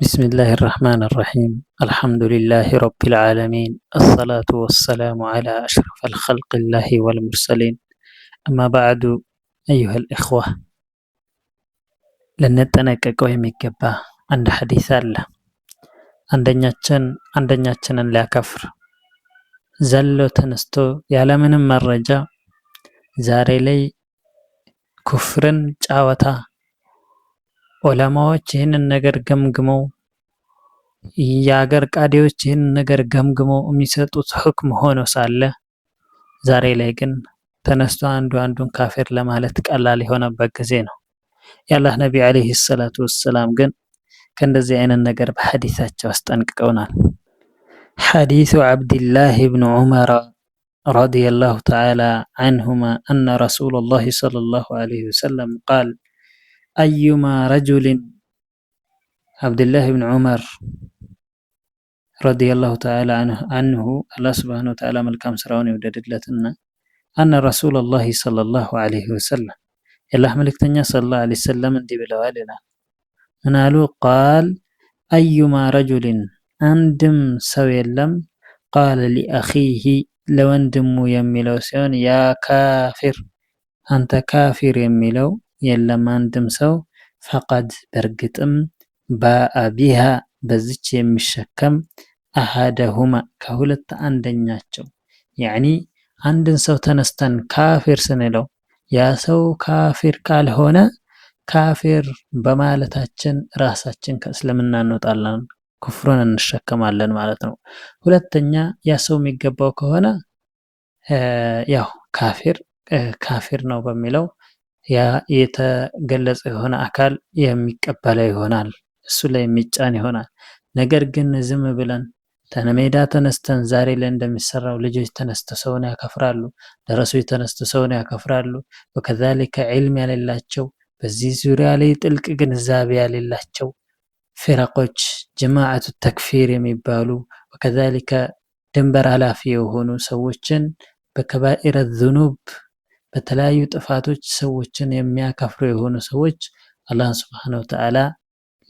بسم الله الرحمن الرحيم، الحمد لله رب العالمين، الصلاة والسلام على أشرف الخلق الله والمرسلين، أما بعد، أيها الإخوة، ልንጠነቀቀው የሚገባ አንድ ሐዲስ አለ። አንደኛችን አንደኛችንን ሊያከፍር ዘሎ ተነስቶ ያለምንም መረጃ ዛሬ ላይ ኩፍርን ጫወታ፣ ዑለማዎች ይህንን ነገር ገምግመው፣ የአገር ቃዲዎች ይህንን ነገር ገምግመው የሚሰጡት ሁክም ሆኖ ሳለ ዛሬ ላይ ግን ተነስቶ አንዱ አንዱን ካፊር ለማለት ቀላል የሆነበት ጊዜ ነው። የአላህ ነቢ ዓለይሂ ሰላቱ ወሰላም ግን ከእንደዚህ አይነት ነገር በሐዲሳቸው አስጠንቅቀውናል። ሐዲሱ ዓብድላህ ብን ዑመር ረዲየላሁ ተዓላ ዐንሁማ አነ ረሱለላሂ ሰለላሁ ዐለይሂ ወሰለም ቃል አዩማ ረጁልን። ዓብድላህ ብን ዑመር ረዲየላሁ ተዓላ አንሁ፣ አላህ ሱብሓነሁ ወተዓላ መልካም ስራውን ይውደድለትና፣ አነ ረሱለላሂ ሰለላሁ ዐለይሂ ወሰለም፣ የአላህ መልእክተኛ ሰለላሁ ዐለይሂ ወሰለም እንዲህ ብለዋል ይላል። ምን አሉ? ቃል አዩማ ረጁልን፣ አንድም ሰው የለም፣ ቃለ ሊአኺሂ፣ ለወንድሙ የሚለው ሲሆን፣ ያ ካፊር፣ አንተ ካፊር የሚለው የለም አንድም ሰው፣ ፈቀድ፣ በእርግጥም፣ ባአ ቢሃ፣ በዚች የሚሸከም፣ አሃደሁማ፣ ከሁለት አንደኛቸው። ያዕኒ አንድን ሰው ተነስተን ካፊር ስንለው ያ ሰው ካፊር ካልሆነ ካፊር በማለታችን ራሳችን ከእስልምና እንወጣለን፣ ኩፍሩን እንሸከማለን ማለት ነው። ሁለተኛ ያ ሰው የሚገባው ከሆነ ያው ካፊር ካፊር ነው በሚለው ያ የተገለጸ የሆነ አካል የሚቀበለው ይሆናል፣ እሱ ላይ የሚጫን ይሆናል። ነገር ግን ዝም ብለን ተነሜዳ ተነስተን ዛሬ ላይ እንደሚሰራው ልጆች ተነስተው ሰውን ያከፍራሉ፣ ደረሶች ተነስተው ሰውን ያከፍራሉ። ወከዛሊከ ዒልም ያሌላቸው፣ በዚህ ዙሪያ ላይ ጥልቅ ግንዛቤ ያሌላቸው ፊረቆች፣ ጀማዓቱ ተክፊር የሚባሉ፣ ወከዛሊከ ድንበር ኃላፊ የሆኑ ሰዎችን በከባኢረ ዙኑብ፣ በተለያዩ ጥፋቶች ሰዎችን የሚያከፍሩ የሆኑ ሰዎች አላህን ሱብሓነሁ ወተዓላ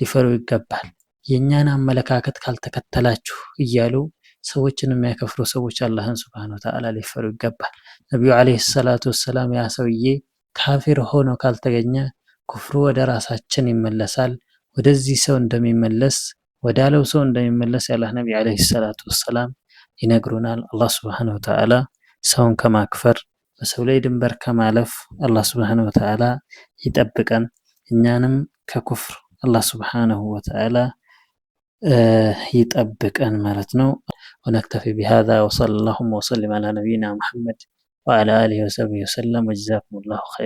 ሊፈሩ ይገባል። የእኛን አመለካከት ካልተከተላችሁ እያሉ ሰዎችን የሚያከፍሩ ሰዎች አላህን ሱብሓነሁ ወተዓላ ሊፈሩ ይገባል። ነቢዩ ዓለይሂ ሰላቱ ወሰላም ያ ሰውዬ ካፊር ሆኖ ካልተገኘ ኩፍሩ ወደ ራሳችን ይመለሳል፣ ወደዚህ ሰው እንደሚመለስ፣ ወዳለው ሰው እንደሚመለስ የአላህ ነቢ ዓለይሂ ሰላቱ ወሰላም ይነግሩናል። አላህ ሱብሓነሁ ወተዓላ ሰውን ከማክፈር፣ በሰው ላይ ድንበር ከማለፍ አላህ ሱብሓነሁ ወተዓላ ይጠብቀን። እኛንም ከኩፍር አላህ ሱብሓነሁ ወተዓላ ይጠብቀን ማለት ነው። ወነክተፊ ቢሃዛ ወሰለ ላሁመ ወሰሊም ዓላ ነቢይና ሙሐመድ ወዓላ አሊሂ ወሰህቢሂ ወሰለም ወጀዛኩሙላሁ ኸይር።